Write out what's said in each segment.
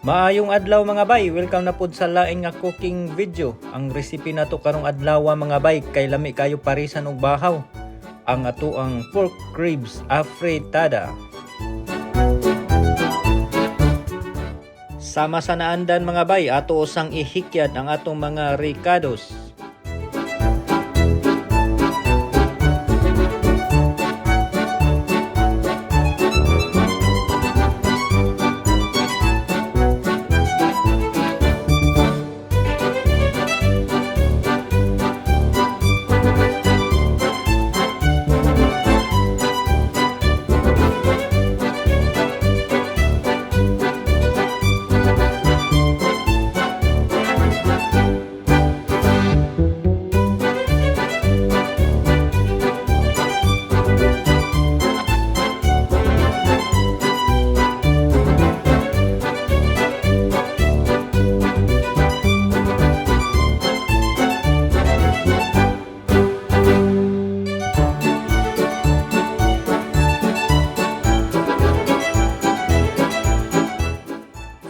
Maayong adlaw, mga bay, welcome na pud sa lain nga cooking video. Ang recipe nato karong adlaw, mga bay, kay lami kayo parisan og bahaw. Ang ato ang pork ribs afritada. Sama sa naandan, mga bay, ato usang ihikyad ang atong mga rikados.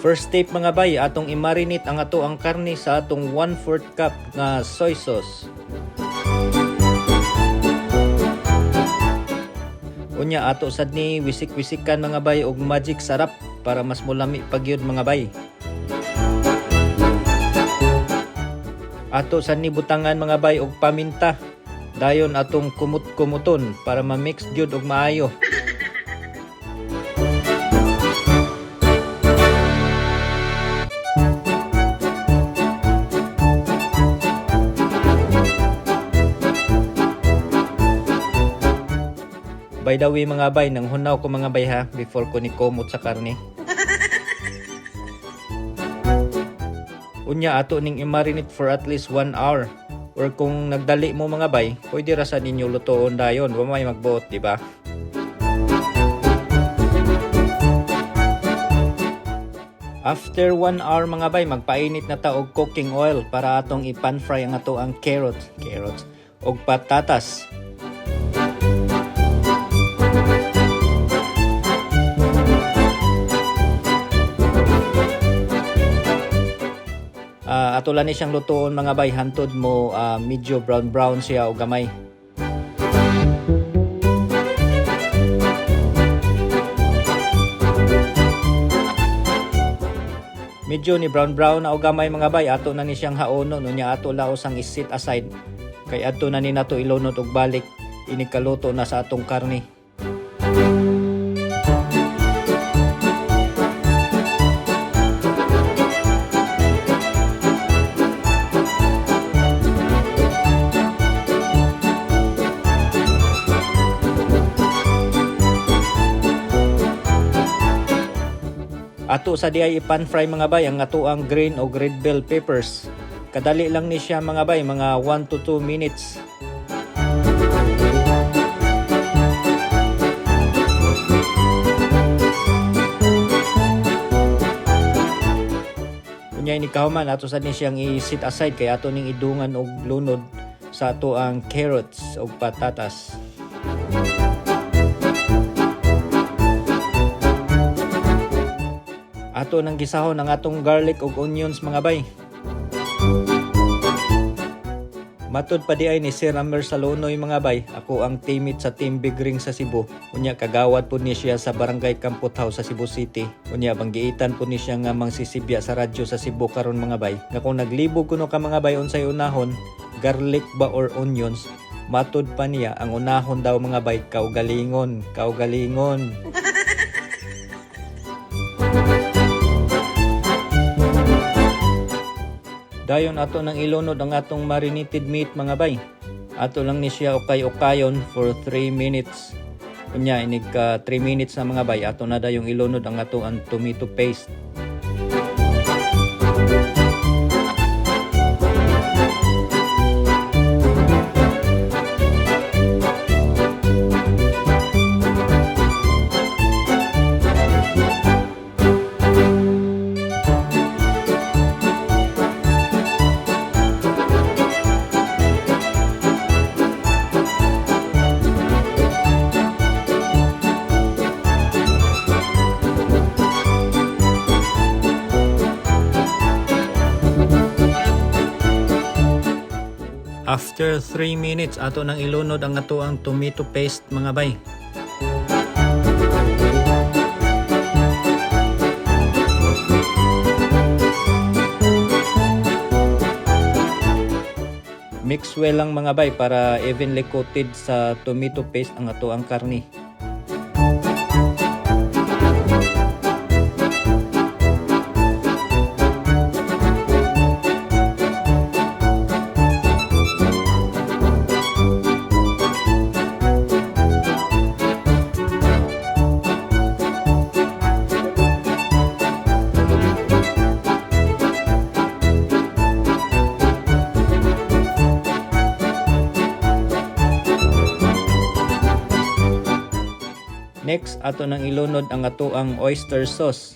First step, mga bay, atong i-marinate ang ato ang karne sa atong 1/4 cup nga soy sauce. Unya ato sad ni wisik-wisikan, mga bay, og Magic Sarap para mas mulami pagyud, mga bay. Ato sad ni butangan, mga bay, og paminta. Dayon atong kumut-kumuton para ma-mix gyud og maayo. By the way, mga bay, nang hunaw ko, mga bay, ha, before ko ni kumot sa karne. Unya ato ning i-marinate for at least 1 hour. Or kung nagdali mo, mga bay, pwede ra sa ninyo lutoon dayon, wa may magbuot, di ba? After 1 hour, mga bay, magpainit na ta og cooking oil para atong i-pan fry ang ato ang carrots og patatas. Ato lang ni siyang lutoon, mga bay, hantod mo medyo brown brown siya o gamay. Medyo ni brown brown na og gamay, mga bay, ato na ni siyang haonon. Unya ato laos ang i-set aside kay adto na ni nato ilunod og balik inig kaluto na sa atong karne. Ato sa diay i-pan fry, mga bay, ang ato ang green o red bell peppers. Kadali lang ni siya, mga bay, mga 1 to 2 minutes. Unya ni kahuman, ato sad ni siyang i-set aside kay ato ning idungan og lunod sa ato ang carrots og patatas. Ato nang gisahon ang atong garlic ug onions, mga bay. Matud pa di ay ni Sir Amer Salonoy, mga bay, ako ang teammate sa Team Big Ring sa Cebu. Unya kagawad po ni siya sa Barangay Kamputhaw sa Cebu City. Unya banggiitan po ni siya nga mangsisibya sa radyo sa Cebu karon, mga bay. Nga kung naglibog kuno ka, mga bay, unsay unahon, garlic ba or onions? Matud pa niya ang unahon daw, mga bay, kaugalingon, kaugalingon. Dayon ato nang ilunod ang atong marinated meat, mga bay. Ato lang ni siya ukay-ukayon for 3 minutes. Unya inig ka 3 minutes na, mga bay, ato na dayong ilunod ang ato ang tomato paste. After 3 minutes, ato nang ilunod ang ato ang tomato paste, mga bay. Mix well lang, mga bay, para evenly coated sa tomato paste ang ato ang karni. Next, ato nang ilunod ang ato ang oyster sauce.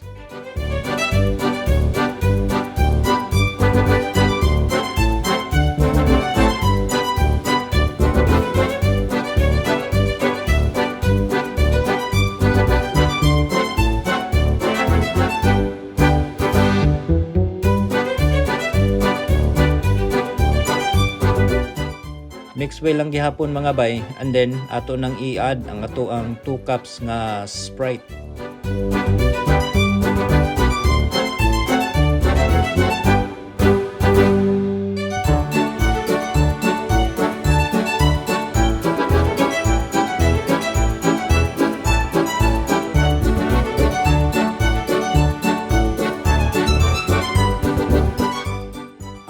Mix well lang gihapon, mga bay, and then ato nang i-add ang ato ang 2 cups nga Sprite.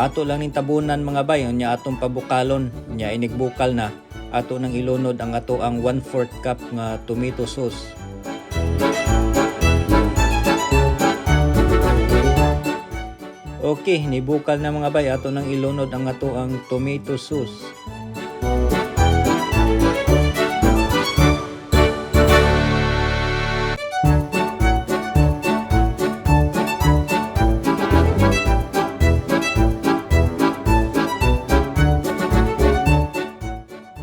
Ato lang ning tabunan, mga bay, unya atong pabukalon, unya inigbukal na ato nang ilunod ang ato ang 1/4 cup nga tomato sauce. Okay, nibukal na, mga bay, ato nang ilunod ang ato ang tomato sauce.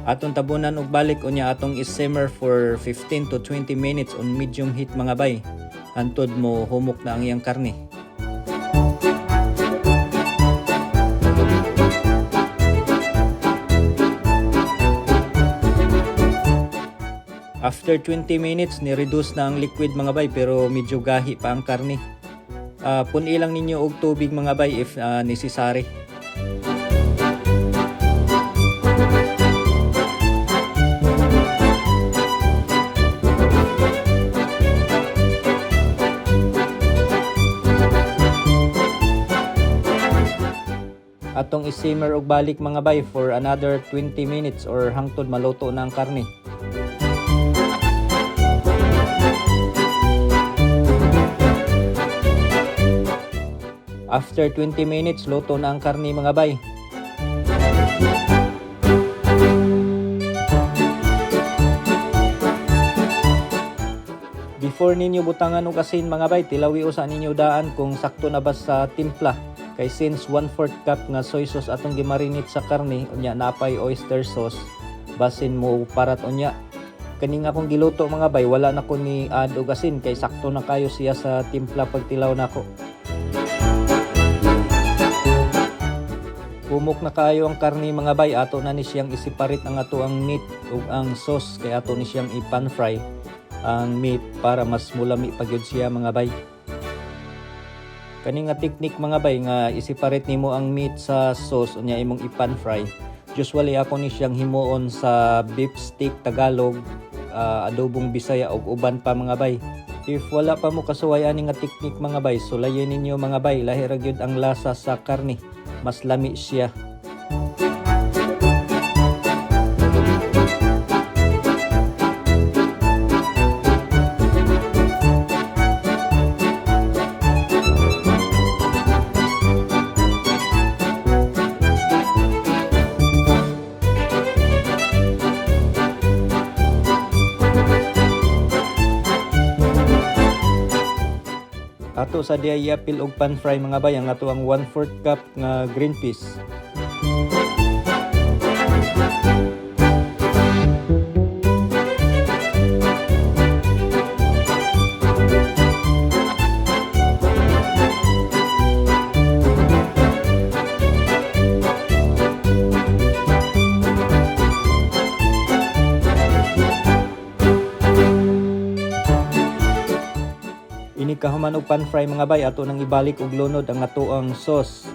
Atong tabunan og balik, unya atong i-simmer for 15 to 20 minutes on medium heat, mga bay. Hantod mo humok na ang iyang karne. After 20 minutes, ni-reduce na ang liquid, mga bay, pero medyo gahi pa ang karne. Puni lang ninyo og tubig, mga bay, if necessary. Atong i-simmer og balik, mga bay, for another 20 minutes or hangtod maluto na ang karne. After 20 minutes, luto na ang karne, mga bay. Before ninyo butangan og asin, mga bay, tilawi usa ninyo daan kung sakto na ba sa timpla. Kay since 1/4 cup nga soy sauce atong gimarinate sa karne, unya napay oyster sauce, basin mo parat unya. Kaning akong giluto, mga bay, wala na ko ni add og asin kay sakto na kayo siya sa timpla pagtilaw nako. Humok na kayo ang karni, mga bay, ato na ni siyang i-separate ang ato ang meat ug ang sauce kay ato ni siyang i-pan fry ang meat para mas mulami pa gyud siya, mga bay. Kani nga technique, mga bay, nga i-separate nimo ang meat sa sauce unya imong i-pan fry. Usually ako ni siyang himuon sa beef steak Tagalog, adobong Bisaya ug uban pa, mga bay. If wala pa mo kasuway ani nga technique, mga bay, sulayin ninyo, mga bay, lahi ra gyud ang lasa sa karni. Mas lami siya. Ato sa diay iapil og pan fry, mga bay, ang ato ang 1/4 cup nga green peas. Inig kahuman og pan fry, mga bay, ato nang ibalik og lunod ang atoang sauce.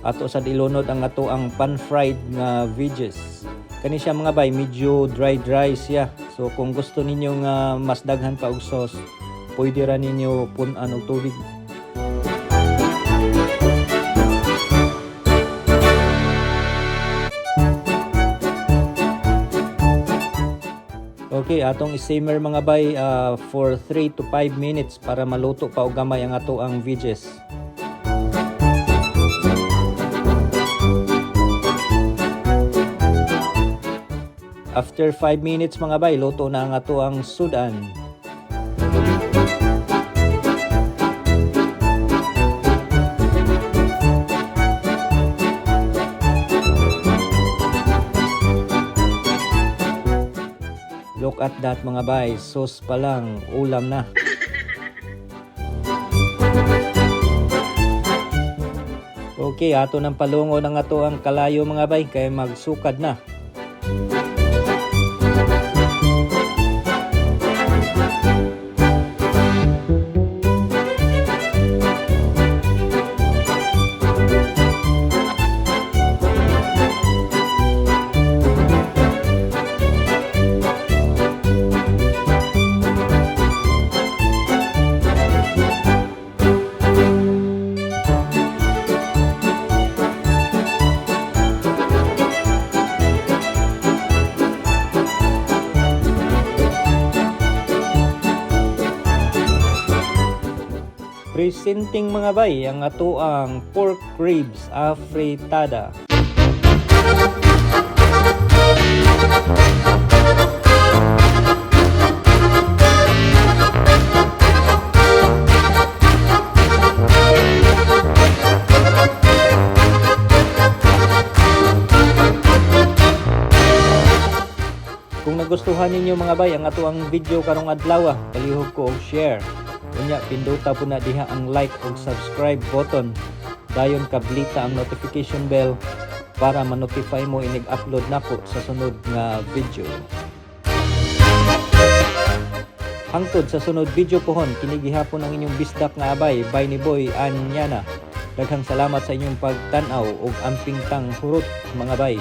Ato sad ilunod ang atoang pan-fried nga veggies. Kani siya, mga bay, medyo dry dry siya. So kung gusto ninyo nga mas daghan pa og sauce, pwede ra ninyo pun-an og tubig. Okay, atong i-simmer, mga bay, for 3 to 5 minutes para maluto pa og gamay ang atoang veggies. After 5 minutes, mga bay, luto na ang atoang sudan. Look at that, mga bay, sauce pa lang, ulam na. Okay, ato ng palungon ang atoang kalayo, mga bay, kay magsukad na. Presenting, mga bay, ang atoang pork ribs afritada. Kung nagustuhan ninyo, mga bay, ang atoang video karong adlaw, palihog ko og share. Unya pindota po na diha ang like ug subscribe button. Dayon kablita ang notification bell para ma-notify mo inig upload nako sa sunod nga video. Hangtod sa sunod video pohon, kini gihapon ang inyong bisdak nga abay, bay ni Boy Anyana. Daghang salamat sa inyong pagtan-aw ug amping tang hurot, mga bay.